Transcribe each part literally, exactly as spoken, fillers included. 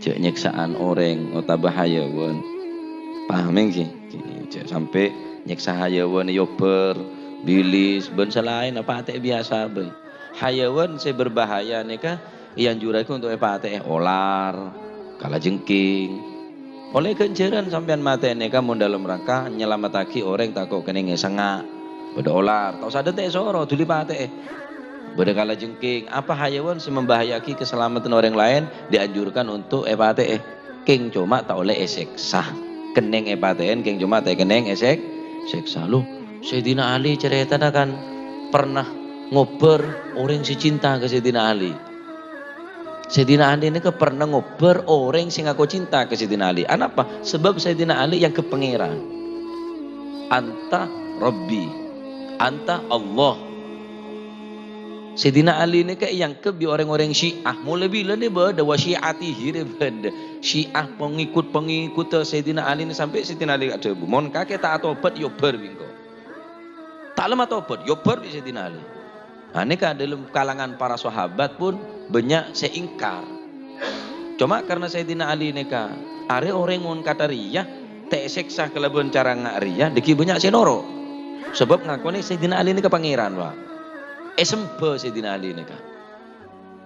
Jhâ' nyèksa'an orèng otabâ hayawan. Paham, èngghi? Jhâ' sampè' nyèksa hayawan, èyobâr, bilis, bân salaènna, patè' biyasa bhâi. Hayawan sè berbahaya nèka èanjurraghi untuk èpatè'è, olar, kalajengking. Ollè ghânjhârân sampèyan matè nèka mon dâlem rangka nyalamettaghi orèng tako' kennèng èsengnga'. Bâdâ olar, ta' osa dântè' èsoro, dhuli patè'è. Bâdâ kalajengking, apa hayawan sè membahaya'aghi keselamatan orang lain dianjurkan untuk èpatè'è. Kèng coma ta' ollè èsèksa. Kennèng èpatè'è, kèng coma ta' kennèng èsèk-, sèksa. Loh, Sayyidina Ali carètana kan pernah ngobâr orèng sè cinta ka Sayyidina Ali. Sayyidina Ali nèka pernah ngobâr orèng sè ngako cinta ka Sayyidina Ali. Anapa? Sebab Sayyidina Ali èangghep Pangèran. "Anta Rabbi, anta Allah." Sayyidina Ali nèka èangghep bi' orèng-orèng Syiah. Molaè bilâ nè bâdâ wa syi'atihi rè bâdâ. Syiah pangèkot-pangèkotta Sayyidina Ali nè sampè' Sayyidina Ali adhâbu, "Mon kakè ta' atobhât, èyobâr bi' engko'." Ta' lem atobhât, èyobâr bi' Sayyidina Ali. Nah, nèka dâlem kalangan para sahabat pun bânnya' sè èngkar. Coma karna Sayyidina Ali nèka arè orèng mon kantha rèya, ta' èsèksa kalabân cara nga' rèya, dâggi' bânnya' sè noro'. Sabâb ngakonè Sayyidina Ali nèka Pangèran, Pak. Èsembhâ Sayyidina Ali nèka.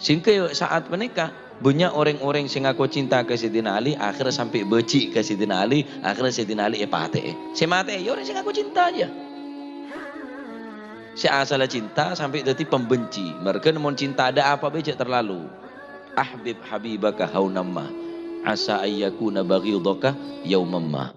Sehingga ya saat panèka, bânnya' orèng-orèng sè ngako cinta ka Sayyidina Ali, akhèrra sampè' bâji' ka Sayyidina Ali, akhèrra Sayyidina Ali èpatè'è. Sè matè'è, ya orèng sè ngako cinta, ya. Sè asalla cinta sampè' dâddhi pembenci. Marghâna mon cinta ada apa bâi jhâ' terlalu. "Ahbib habibaka haunamma, asa ayyakuna baghidhaka yaumamma."